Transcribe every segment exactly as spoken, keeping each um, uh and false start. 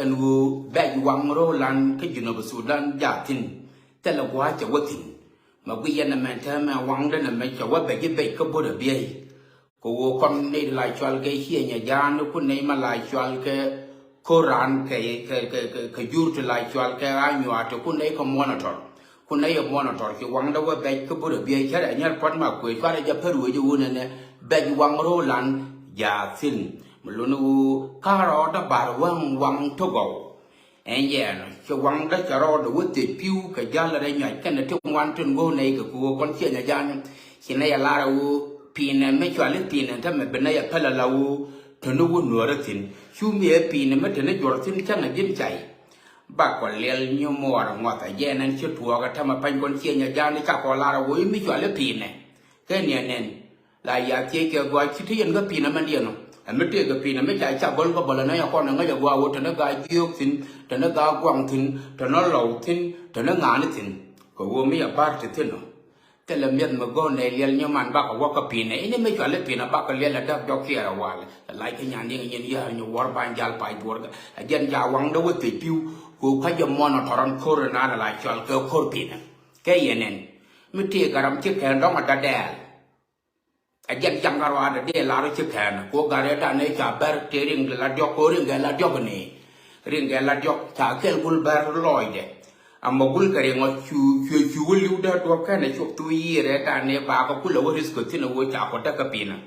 ɛn ɣöö bɛc waŋ ro̱o̱lan kä Jinub Sudan jaathin. Thilɛ gua̱a̱th cɛ wä thi̱n. Mɛ guic yɛn ɛmɛ täämɛ waŋdä nɛmɛ cɛ wä bɛc i̱ bɛc kä bo̱r a biey. Kɛ ɣöö kɔn nɛy ti la cɔal kɛ Ciɛ Nyajaan, ku nɛy mɛ la cɔal kɛ Koran, kɛ, kɛ, kɛ, kɛ, kɛ jur ti la cɔal kɛ Anyuaa ti, ku nɛy kɛ monitor. Ku nɛy ɛ monitor ci waŋdä wä bɛc kä bo̱r a biey. Cärɛ nyɛr puɔ̱t ma kuëë cuarɛ jɛ pär wee jɛ wun ɛnɛ bɛc waŋ ro̱o̱lan jaathin. Mi luni ɣöö ka rɔɔdä bar waŋ waŋ ti gɔw. Ɛn jɛɛn ɔ, ci waŋdä cɛ rɔɔdɛ wä thiec pi̱w kɛ ja̱l rɛy nyuac kɛnɛ ti ŋuan tin go̱o̱k nɛy kɛ kɛ ɣöö kɔn Ciɛ Nyajaan. Ci nɛy a lar ɛ ɣöö pi̱nɛ mi cuali pi̱nɛ tämɛ bi nɛy a päl a la ɣöö te ni wä nuäärä thi̱n. Cu mi ɛ pi̱nɛ mi te ni juɔr thi̱n cäŋ a ji̱n cay. Bakɔ liɛl nyumuɔɔr ŋuɔth a jɛɛn ɛn ci tuɔɔk ɛ tämɛ pa̱ny kɔn Ciɛ Nyajaan cakɔ lar ɛ ɣöö i̱ mi cuali pi̱nɛ. Kɛ niɛn nɛn. La ya thiec kɛ gɔaa ci ti yɛn kä pi̱n ɛmɛndiɛn ɔ. Ɛ mi tëëk kɛ pi̱n ɛmɛ ca ca bäl kä bäl ɛnɛ ya kɔn ɛ ŋäc ɛ gɔaa ɣöö te ni gaa jiök thi̱n, te ni gaa guaŋ thi̱n, te ni lɔw thi̱n, te ni ŋaani thi̱n. Kɛ ɣöö mi ya ba̱r ti thi̱n ɔ. Thilɛ mi̱eth mi go̱o̱r nɛy liɛl nyɔman bakɛ wä kä pi̱n ɛ. Ini mi cuali pi̱n ɛ bakɛ liɛl ɛ däk jɔk kiɛɛr ɛ wal. Ɛ lac kä nyan diɛŋ nyin yäär nyi wuɔr ba̱ny jal pac duɔr kä. Ɛ jɛn ca waŋdä wä thiec pi̱w. Kɛ ɣöö ka jɛ muɔ̱n ɛ tɔ̱rɔn ko̱r inan ɛ la cɔal kɛ ko̱r pi̱n ɛ. Kɛ yɛn nɛn. Mi tëëk ɛ ram ci kɛn dɔ̱ŋ ɛ dädɛɛl. Ɛ jɛn jaŋ kä ruaadɛ dee lar ci kɛn. Ko gat rɛɛ dan ëë ca bɛr tëë riŋ la diɔk ko riŋ kɛ la diɔk ni. Riŋ kɛ la diɔk ca kɛl gul bɛr lɔɔcdɛ. Amɔ gul kɛ riŋ ɔ cu, cu, cu wä li̱w dee duɔk kɛn ɛ cop thu yiëë rɛɛ dan ëë ba kɛ kulɛ wä risk kɛ thi̱n ɛ wä ca kɔ däk kä pi̱n ɛ.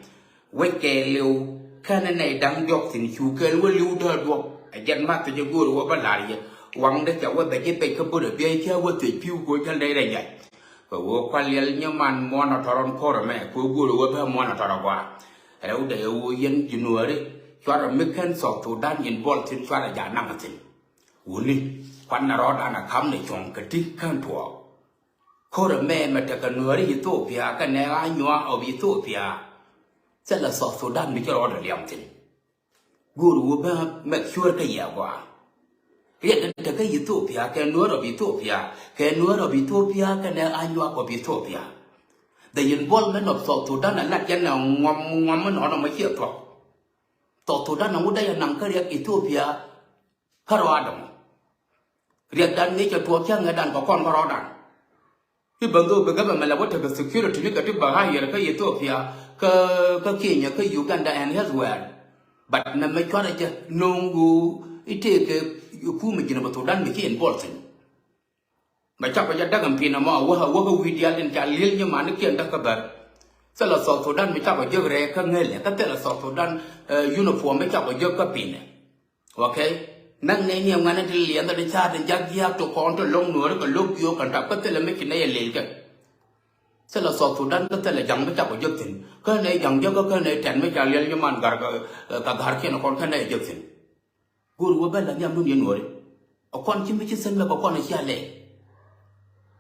Wec kɛ li̱w kɛn ɛ nɛy da̱ŋ diɔk thi̱n cu kɛl wä li̱w dee duɔk. Ɛ jɛn math thiec ɛ go̱o̱r wä bä la̱r yɛ. Waŋdɛ ca wä bɛ ji̱ pec kä bo̱r ɛ biey cä wä thiec pi̱w ko jäl nɛy rɛy nyac. Kɛ ɣöö kua̱l liɛl nyɛ man muɔ̱n ɔ tɔrɔn ko̱r ɛmɛ kɛ ɣöö go̱o̱r ɛ wä bä muɔ̱n ɔ tɔrɔ gɔaa. Rɛwdɛ ɛ ɣöö yɛn ji̱ nuääri cuarɛ mi kɛn South Sudan involve thi̱n cuarɛ ja̱ naŋ thi̱n. Wuni kuan na rɔɔdan ɛ ka̱m ni cuɔ̱ŋ kɛ ti kän tuɔɔk. Ko̱r ɛmɛ mɛ tekɛ nuääri Ethiopia kɛnɛ Anyuaa of Ethiopia. Thilɛ South Sudan mi ci rɔɔdɛ liɛm thi̱n. Go̱o̱r wu bä make sure kä yɛ gɔaa. Riɛk tekɛ Ethiopia kɛ nuäär of Ethiopia kɛ nuäär of Ethiopia kɛnɛ Anyuak of Ethiopia. The involvement of South Sudan a lat yɛn ɛ ŋuɔm ŋuɔm mi nɔnɔ mɔ ciɛ thuɔ̱k. South Sudan a ŋut dee yɛ naŋ kä riɛk Ethiopia. Kä rɔɔdɛ mɔ riɛkdan ni cɛ tuɔɔk cä ŋädan kɛ kɔn kä rɔɔdan. Even though bi government la wä tekɛ security ni kɛ ti bä hire kä Ethiopia kä, kä Kenya kä Uganda and elsewhere. But mɛ mɛ cuarɛ jɛ no̱o̱ŋ gu i̱ tëëkɛ kumɛ ji̱n bä Sudan mi ci involve thi̱n. Mɛ cakɔ jɛ däk ɛn pi̱n ɛmɔ a wä a wä kä wi̱i̱ diaal tin ca li̱el nyɛ mani kiɛn däk kä bär. Thilɛ South Sudan mi cakɔ jek rɛɛ kä ŋälɛ kä thilɛ South Sudan, eh, uniform mi cakɔ jek kä pi̱n ɛ. Okay. Näk nɛy ni ɛŋuɛ̈ni ti liɛndhɛ ti ca̱a̱t ti jak jiaak ti kɔn ti lo̱ŋ nuɔ̱ɔ̱ri kɛ lo̱k yio̱o̱k kɛn tap kä thilɛ mi ci nɛy ɛ lel kɛ. Thilɛ South Sudan kä thilɛ ja̱ŋ mi cakɔ jek thi̱n kä nɛy ja̱ŋ jek kä kä nɛy tɛn mi ca liɛl nyi man ga̱r kɛ, kɛ ga̱r kiɛn kɔn kä nɛy jek thi̱n. Go̱o̱r wä bɛ la nhiamdun yɛn nuɔ̱ɔ̱ri. Ɛ kɔn ci mi ci sen mɛ kɛ kɔn ɛ cia lɛy.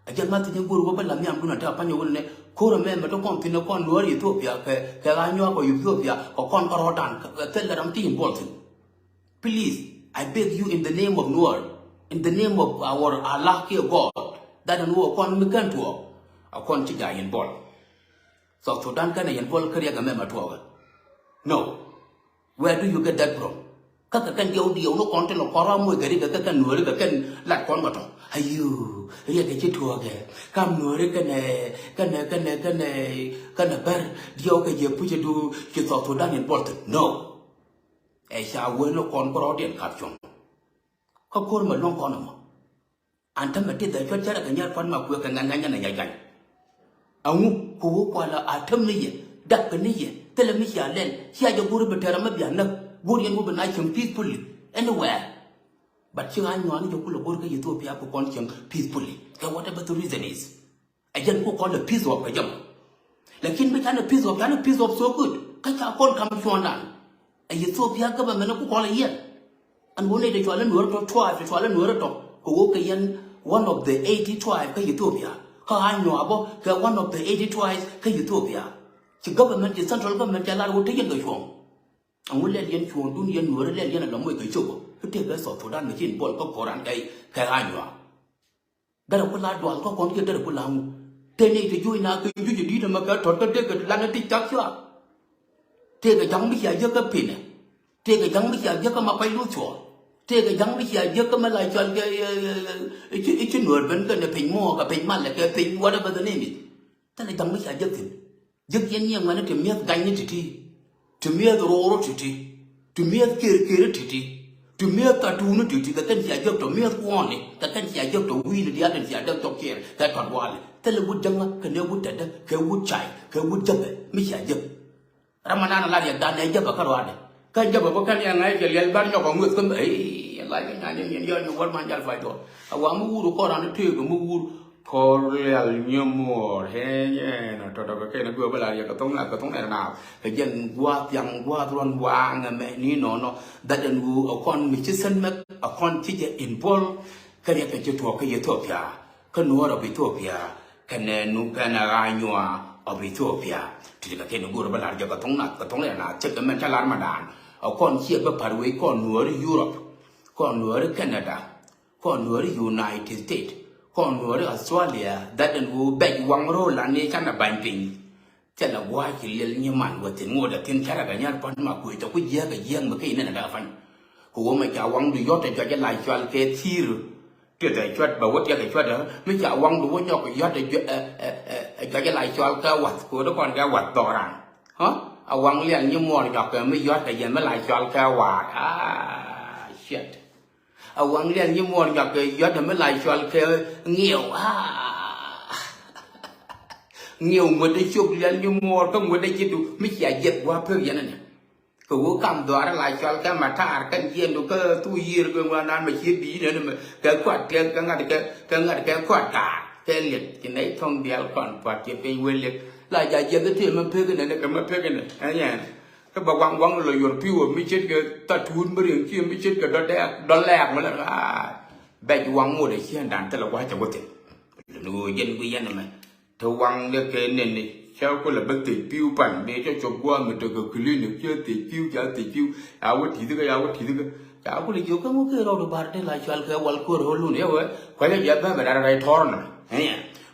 Ɛ jɛn ma thi̱n go̱o̱r wä bä la nhiamdun a te a pa̱ny wä ni ko̱r ɛmɛ mɛ te kɔn thi̱n ɛ kɔn nuäär Ethiopia kɛ, kɛ Anyuak kɔ Ethiopia kɛ kɔn kärɔɔdan kɛ thil ram ti involve thi̱n. Please, I beg you in the name of Nuer, in the name of our Allah kiɛ God, that ɛn wä kɔn mi kɛn tuɔɔk a kɔn ci ja̱ involve. South Sudan kɛn ɛ involve kä riɛk ɛmɛ mɛ tuɔɔkɛ. No. Where do you get that from? Kä kɛ kɛn diɛw diɛw ni kɔn ti lɔ kɔn ram muɔc kɛ ri kɛ kɛ kɛn nuɔri kɛ kɛn lat kɔn kɛ tɔ. Ayu, riɛk kɛ ci tuɔɔkɛ. Kam nuɔri kɛnɛ, kɛnɛ, kɛnɛ, kɛnɛ, kɛnɛ bär diɛw kɛ jɛ pucɛ du ci South Sudan involve. No. Ɛ ca wen ni kɔn kɛ rɔɔdiɛn kap cuɔ̱ŋ. Kä ko̱r mɛ luɔ̱ŋ kɔn ɛmɔ. An tämɛ tith ɛ cuɔt cärɛ kɛ nyɛr kuan ma kuëë kɛ ŋɛn ŋɛn nyɛn ɛ nyɛc gany. Ɛŋu kɛ ɣöö kualɛ a täm ni yɛ, dak kɛ ni yɛ, thilɛ mi cia lɛl, cia jɛ go̱r i̱ bi tɛr ɛmɛ bia näk, go̱r yɛn wä bi na cieŋ peacefully anywhere. But ci ɣän nyuan ni jɛ kulɛ go̱r kä Ethiopia bi kɔn cieŋ peacefully kɛ whatever the reason is. Ɛ jɛn ku kɔn lɛ peace of kɛ jɛ mɔ. Lakin mi canɛ peace of, canɛ peace of so good. Kä ca kɔn kam cuɔ̱ɔ̱ŋdan. Ɛ Ethiopia government ku kɔn lɛ yɛn. Ɛn wä nɛy ti cɔal i̱ Nuäär tɔ tribe, ti cɔal i̱ Nuäär tɔ. Kɛ wä kɛ yɛn one of the eighty tribe kä Ethiopia. Kä a nyuak bä kɛ one of the eighty tribes kä Ethiopia. Ci government, ci central government ca lar wä te yɛn kɛ cuɔ̱ɔ̱ŋ. Ɛn wä lɛl yɛn cuɔ̱ɔ̱ŋdun yɛn Nuäär lɛl yɛn ɛ lɔmɔ kɛ cop. Kä tëëkɛ South Sudan mɛ ci involve kä ko̱ran kɛ, kɛ a nyuak. Derɛ ku la dual kä kɔn kiɛ derɛ ku la ŋu. Tëë nɛy ti juɔ̱c na kɛ juc ɛ di̱t ɛmɛ kɛ tɔt kä dee kɛ lan ɛ ti cak cua. Tëëkɛ ja̱ŋ mi cia jiäk kä pinɛ. Tëëkɛ ja̱ŋ mi cia jiäk kä ma pay luth cuɔɔr. Tëëkɛ ja̱ŋ mi cia jek kä mi la cɔal kɛ i̱ ci nuɔ̱ɔ̱r ben kɛnɛ piny muɔɔk kɛ piny malɛ kɛ piny whatever the name is. Thilɛ ja̱ŋ mi cia jek thi̱n. Jek yɛn nyiɛ ŋuɛ̈ni ti mi̱eth ganyni ti̱ti̱, ti mi̱eth ro̱o̱r ti̱ti̱, ti mi̱eth kerker ti̱ti̱, ti mi̱eth katuun ti̱ti̱ kɛ kɛn cia jek tɔ mi̱eth kuɔ̱ɔ̱ni kɛ kɛn cia jek tɔ wi̱i̱ni diaal tin cia jek tɔ kiɛɛr kɛ tɔt walɛ. Thilɛ wut jäŋä kɛnɛ wut tɛtdä kɛ wut cay kɛ wut jäpɛ mi cia jek. Ramadan a la riɛk dan ɛ jäpɛ kä ruaadɛ. Kä jäpɛ bä kɛn yɛ ŋa̱c kɛ liɛl bar nyɔk ɔ ŋueth kä ey la kɛ nyan yɛ nyin yɔl nyɔk wal man jal fay duɔl. A wa mi wur kɔr an tëëk mi wur kɔr liɛl nyɛ muɔɔr hɛ nyɛ na tɔtɔ kɛ kɛn a guɛ bä la riɛk kɛ thoŋ na kɛ thoŋ nɛ na kɛ jɛn guath yaŋ guath ruɔn waŋ ɛmɛ ni nɔnɔ. That ɛn wu a kɔn mi ci sɛn mɛk a kɔn ci jɛ involve. Kä riɛk kɛ ci tuɔɔk kä Ethiopia. Kä Nuɔɔr of Ethiopia kɛnɛ nu kɛnɛ Anyuaa of Ethiopia. Ti ti kɛ kɛn go̱o̱r bä lar jɛ kɛ thoŋ nath kɛ thoŋ lɛ nath cɛ kɛ mɛn ca lar ma daan. A kɔn ciɛ bä par wec kɔn Nuɔɔri Europe, kɔn Nuɔɔri Canada, kɔn Nuɔɔri United States, kɔn Nuɔɔri Australia. That ɛn wu bɛc waŋ ro̱o̱ lan ni canɛ bany piny. Thilɛ gua̱a̱c kɛ liɛl nyi man wä thi̱n ŋot a thi̱n cärɛ kɛ nyar pan ma kuec tɔ ku jiääk kɛ jiääk mi kɛ inɛn a dee a pan. Kɛ wä mɛ ca waŋdu yɔt a jɔc a la cɔal kɛ thi̱i̱r. Tiɛth ɛ cuat bɛ wä tiɛk ɛ cuat ɛ mi ca waŋdu wä nyɔk kɛ yɔt ɛ jɔc a la cɔal kɛ wath kɛ wä di kɔn kɛ wath dhɔran. A waŋ liɛl nyi muɔr nyɔk kɛ mi yɔt kɛ yɛn mi la cɔal kɛ wath. Ah, shit. A waŋ liɛl nyi muɔr nyɔk kɛ yɔt ɛ mi la cɔal kɛ ŋiɛw. Ah. Ŋiɛw ŋuet ɛ cop liɛl nyi muɔr kä ŋuet ɛ ji̱du mi cia jiɛth gua̱a̱ pek yɛn ɛnɛ. Kɛ wä kam dhɔaarä la cɔal kɛ matar kɛn jiɛndu kä thuk yiër kɛ ŋuan nan mɛ cië bi̱i̱ nɛn mɛ kɛ kuat kɛ kɛ ŋa̱t kɛ kɛ ŋa̱t kɛ kuat taar kɛ liɛt ci nɛy thɔŋ diaal kɔn pua̱t ci piny wee liɛt la ja jiɛth ti mɛ pek nɛn kɛ mɛ pek nɛn ɛnyɛn. Kä bɛ waŋ waŋ lɔ yuɔr pi̱w mi ce̱tkɛ tha tuut mi riɛŋ ci mi ce̱tkɛ dɔ̱dɛɛk dɔ̱lɛɛk mi lɛ aa bɛc waŋ ŋot ɛ ciɛn dan thilɛ gua̱c cɛ wä thi̱n. Luni ɣöö jɛn guic yɛn ɛmɛ. Te waŋ dee kɛ nɛn ni cä kulɛ bä thiec pi̱w pan mëë cä cop gua̱a̱m mi tekɛ clinic cä thiec pi̱w ca thiec pi̱w. Ya wä ti̱thikä ya wä ti̱thikä. Ca kulɛ jiök kä ŋu kɛ rɔɔdu bar dee la cual kɛ wal kuäär ɣöö lun yɛ wee kua̱cä jiath bä mɛ lar rɛy tɔ̱r nɛ.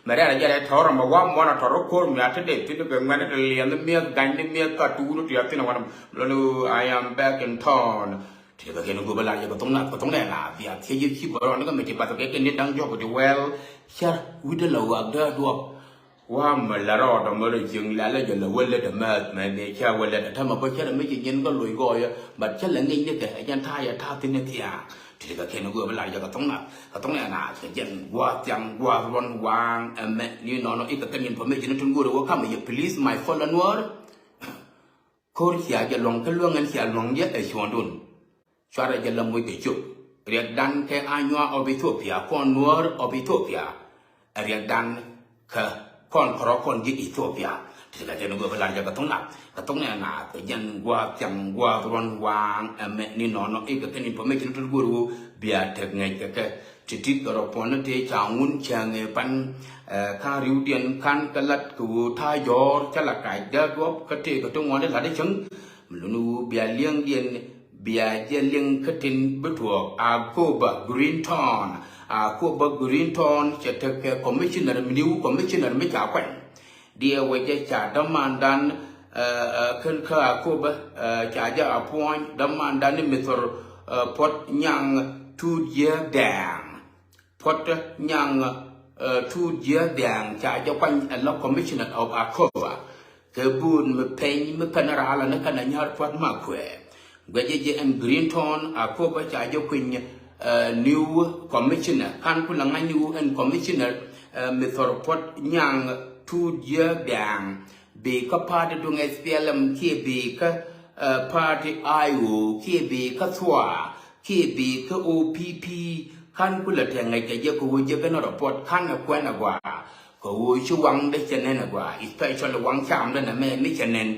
Mɛ rɛy rɛy jiath rɛy tɔ̱r mɛ wa mɔn a tɔ̱r ɣä kuäär mi a te dee thi̱n kɛ ŋuɛ̈ni te liɛn ni mi̱eth gany ni mi̱eth ka tuun ti a thi̱n a wanɛ. Lon I am back in town. Ti kɛ kɛn go̱o̱p a lar jɛ kɛ thoŋ nath kɛ thoŋ nɛ la bia thiec jɛ ci bä rɔɔd ni kɛ mi ti bath kɛ kɛn ni da̱ŋ jɔk ti wɛl. Cär wi̱cdä la wak dee duɔp. Wa mɛ la rɔɔdɔ mɛ rɔ cieŋ la la jɛ la wä lät ɛmɛ mɛ ni cɛ wä lät ɛtä mɛ bä cɛ rɛ mi ci nyin kä loc gɔɔyä. But cä la ŋi̱ny ni kɛ ɛ jɛn ta̱a̱ yɛ ta̱a̱ thi̱n ni thia̱a̱ŋ. Ti ti kɛ kɛn go̱o̱p a lar jɛ kɛ thoŋ nath kɛ thoŋ nɛ nath kɛ jɛn gua̱a̱th thiaŋ gua̱a̱th ruɔ̱n waŋ ɛmɛ ni nɔnɔ ikɛ kɛn information ni tin go̱o̱r ɛ wä kamɛ yɛ please my follow nuɔr. Ko̱r cia jɛ luɔ̱ŋ kä luäŋ ɛn cia luɔ̱ŋ jɛ ɛ cuɔ̱ɔ̱ŋdun. Cuarɛ jɛ la moc kɛ cop. Riɛkdan kɛ Anyuaa of Ethiopia kɔn Nuɔ̱ɔ̱r of Ethiopia. Riɛkdan kɛ kɔn kɔrɔ kɔn ji̱ Ethiopia. Ti kɛ tɛn go̱o̱k lar jɛ kɛ thoŋ nath kɛ thoŋ nɛ nath kɛ jɛn gua̱a̱th thiaŋ gua̱a̱th ruɔ̱n waŋ ɛmɛ ni nɔnɔ ikɛ kɛn information ti go̱o̱r ɣöö bia tek ŋɛc kɛ kɛ. Ti̱ti̱ kɛ rɔ puɔ̱n ni tëë ca ŋun cäŋ ëë pan ka̱n ri̱wdiɛn ka̱n kɛ lat kɛ ɣöö ta̱a̱ jɔ̱ɔ̱r cä la kac dee duɔ̱p kä tëë kɛ ti ŋuɔ̱n i̱ la̱t i̱ cäŋ. Mi luni ɣöö bia li̱eŋdiɛn bia jɛ li̱eŋ kä tin bi tuɔɔk Akoba Green Town. Akoba Green Town cɛ tekɛ commissioner mi ni̱w commissioner mi ca kuany. Diɛ wecɛ ca dämandan kän kä Akoba ca jɛ appoint dämandan ni Mister Puɔt Nyaŋ Tuut Jiääk Dɛɛŋ. Puɔt Nyaŋ Tuut Jiääk Dɛɛŋ ca jɛ kuany ɛ la commissioner of Akoba. Kɛ buut mi peny mi pɛn raalä ni kɛn a nyär puɔt ma kuɛ. Guɛcɛ jɛ ɛn Green Town Akoba ca jɛ kuany new commissioner kan ku la ŋa̱ny ni wu ɛn commissioner Mister Puɔt Nyaŋ Tuut Jiääk Dɛɛŋ. Bi kä party duŋ S P L M kiɛ bi kä party I O kiɛ bi kä thua kiɛ bi kä O P P. Kan ku la tɛŋ ŋäc kɛ jɛ kɛ wä jɛ kɛ ni report kan ɛ kuɛn ɛ gɔaa. Kɛ ɣöö ci waŋdɛ cɛ nɛn ɛ gɔaa especially waŋ camdɛ nɛ mɛ mi cɛ nɛn.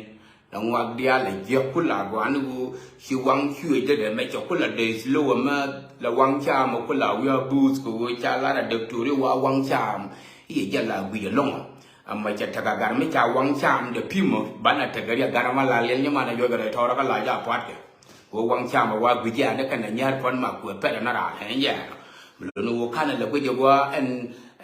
Lɛ ŋuak diaal ɛ jiäk ku la gɔaa ni ɣöö ci waŋ cuëëcdɛ dɛ mɛ cɛ ku la dee slow ɛmɛ. Lɛ waŋ cam ɛ ku la wi̱i̱ a buuth kɛ ɣöö ca lar ɛ däktori wa waŋ cam i̱ yɛ jɛ la guic ɛlɔ̱ŋ. Ɛmɛ cɛ tekɛ gat mi ca waŋ cam dɛ pi̱mä banɛ tekɛ riɛk gat ɛmɛ la liɛl nyiman ɛ juɔc kɛ rɛy tɔɔrä kä la ca pua̱tkɛ. Kɛ ɣöö waŋ cam ɛ wa guic jɛ andɛ kɛn ɛ nyär puɔ̱n ma kuɛ pɛt ɛn ɛ raan ɛ nyɛɛr. Mi luni ɣöö kanɛ lɛ guic ɛ gɔaa ɛn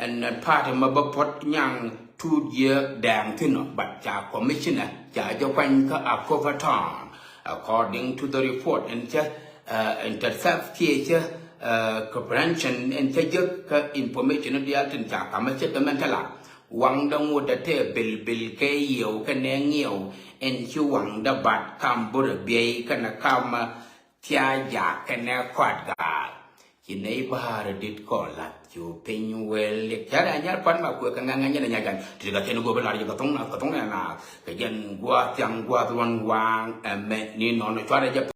ɛn party ma bä Puɔt Nyaŋ Tuut Jiääk Dɛɛŋ thi̱n ɔ but ca commissioner ca jɛ kuany kä Akoba Town. According to the report ɛn cä Intercept kiɛ cä comprehension ɛn cä jek kä information ni diaal tin ca kamä cä kɛ mɛn tɛ la waŋdä ŋut dɛ tɛ bil bil kɛ yiëw kɛ nɛ ŋiɛw ɛn ci waŋdä bat kam burɛ biɛy kɛnɛ kamä thiaja kɛnɛ kɔat gaal. Ci nɛy bäär dit kɔn lath cu piny wel liɛk cä rɛ nyar pan ma kuɛ kɛ ŋaŋ nyɛ nɛ nyajan ti kɛ kɛn gobe lar jɛ kɛ thoŋ na kɛ thoŋ nɛ na kɛ jɛn guath thiaŋ guath luɔn waŋ ɛmɛ ni nɔn cuarɛ jɛ